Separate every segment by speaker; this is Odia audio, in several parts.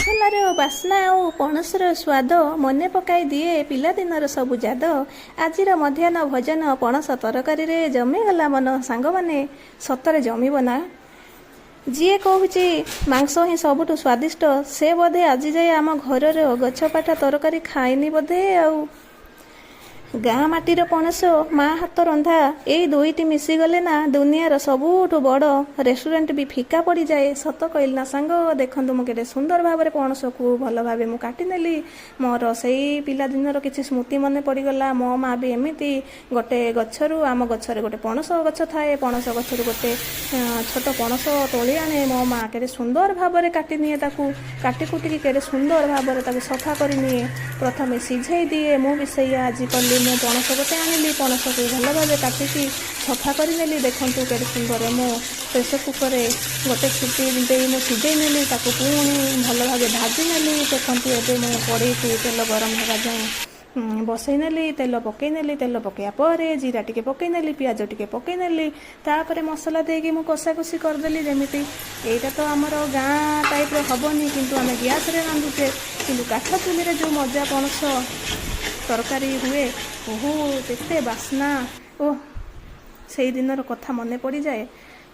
Speaker 1: ମସଲାର ବାସ୍ନା ଆଉ ପଣସର ସ୍ୱାଦ ମନେ ପକାଇ ଦିଏ ପିଲାଦିନର ସବୁ ଯାଦ। ଆଜିର ମଧ୍ୟାହ୍ନ ଭୋଜନ ପଣସ ତରକାରୀରେ ଜମିଗଲା ମନ। ସାଙ୍ଗମାନେ, ସତରେ ଜମିବ ନା? ଯିଏ କହୁଛି ମାଂସ ହିଁ ସବୁଠୁ ସ୍ୱାଦିଷ୍ଟ, ସେ ବୋଧେ ଆଜି ଯାଏ ଆମ ଘରର ଗଛପାଟା ତରକାରୀ ଖାଇନି ବୋଧେ। ଆଉ ଗାଁ ମାଟିର ପଣସ, ମା ହାତ ରନ୍ଧା, ଏଇ ଦୁଇଟି ମିଶିଗଲେ ନା, ଦୁନିଆର ସବୁଠୁ ବଡ଼ ରେଷ୍ଟୁରାଣ୍ଟ ବି ଫିକା ପଡ଼ିଯାଏ। ସତ କହିଲି ନା ସାଙ୍ଗ? ଦେଖନ୍ତୁ, ମୁଁ କେତେ ସୁନ୍ଦର ଭାବରେ ପଣସକୁ ଭଲ ଭାବେ ମୁଁ କାଟିନେଲି। ମୋର ସେଇ ପିଲାଦିନର କିଛି ସ୍ମୃତି ମନେ ପଡ଼ିଗଲା। ମୋ ମା ବି ଏମିତି ଗୋଟେ ଗଛରୁ, ଆମ ଗଛରେ ଗୋଟେ ପଣସ ଗଛ ଥାଏ, ପଣସ ଗଛରୁ ଗୋଟେ ଛୋଟ ପଣସ ତୋଳି ଆଣେ। ମୋ ମା କେତେ ସୁନ୍ଦର ଭାବରେ କାଟି ନିଏ ତାକୁ। କାଟି କୁଟିକି କେତେ ସୁନ୍ଦର ଭାବରେ ତାକୁ ସଫା କରି ନିଏ, ପ୍ରଥମେ ସିଝେଇ ଦିଏ। ମୁଁ ବି ସେଇଆ ଆଜି କଲି। ମୁଁ ପଣସ ଗୋଟେ ଆଣିଲି, ପଣସକୁ ଭଲ ଭାବେ କାଟିକି ସଫା କରିନେଲି। ଦେଖନ୍ତୁ, କେତେ ସୁନ୍ଦର ମୁଁ ପ୍ରେସର କୁକରରେ ଗୋଟେ ସିଟି ଦେଇ ମୁଁ ସିଝେଇ ନେଲି। ତାକୁ ପୁଣି ଭଲ ଭାବେ ଭାଜି ନେଲି। ଦେଖନ୍ତୁ, ଏବେ ମୁଁ କଡ଼େଇକୁ ତେଲ ଗରମ ହେବା ଯାଏଁ ବସେଇ ନେଲି, ତେଲ ପକେଇ ନେଲି। ତେଲ ପକେଇବା ପରେ ଜିରା ଟିକେ ପକେଇ ନେଲି, ପିଆଜ ଟିକେ ପକେଇ ନେଲି। ତାପରେ ମସଲା ଦେଇକି ମୁଁ କଷାକଷି କରିଦେଲି। ଯେମିତି ଏଇଟା ତ ଆମର ଗାଁ ଟାଇପ୍ର ହେବନି, କିନ୍ତୁ ଆମେ ଗ୍ୟାସ୍ରେ ରାନ୍ଧୁଛେ। କିନ୍ତୁ କାଠ ଚୁଲିରେ ଯେଉଁ ମଜା ପଣସ ତରକାରୀ ହୁଏ, ବହୁତ ଏତେ ବାସ୍ନା ଓ ସେଇ ଦିନର କଥା ମନେ ପଡ଼ିଯାଏ।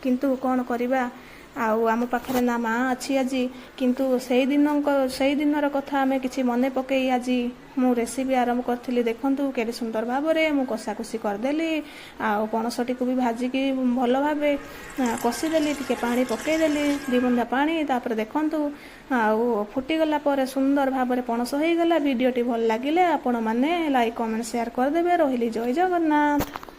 Speaker 1: କିନ୍ତୁ କ'ଣ କରିବା ଆଉ, ଆମ ପାଖରେ ନା ମା ଅଛି ଆଜି। କିନ୍ତୁ ସେଇ ଦିନର କଥା ଆମେ କିଛି ମନେ ପକେଇ ଆଜି ମୁଁ ରେସିପି ଆରମ୍ଭ କରିଥିଲି। ଦେଖନ୍ତୁ, କେତେ ସୁନ୍ଦର ଭାବରେ ମୁଁ କଷାକଷି କରିଦେଲି ଆଉ ପଣସଟିକୁ ବି ଭାଜିକି ଭଲ ଭାବେ କଷିଦେଲି। ଟିକେ ପାଣି ପକେଇଦେଲି, 2 ବୁନ୍ଦା ପାଣି। ତାପରେ ଦେଖନ୍ତୁ, ଆଉ ଫୁଟିଗଲା ପରେ ସୁନ୍ଦର ଭାବରେ ପଣସ ହେଇଗଲା। ଭିଡ଼ିଓଟି ଭଲ ଲାଗିଲେ ଆପଣମାନେ ଲାଇକ୍, କମେଣ୍ଟ, ସେୟାର କରିଦେବେ। ରହିଲି, ଜୟ ଜଗନ୍ନାଥ।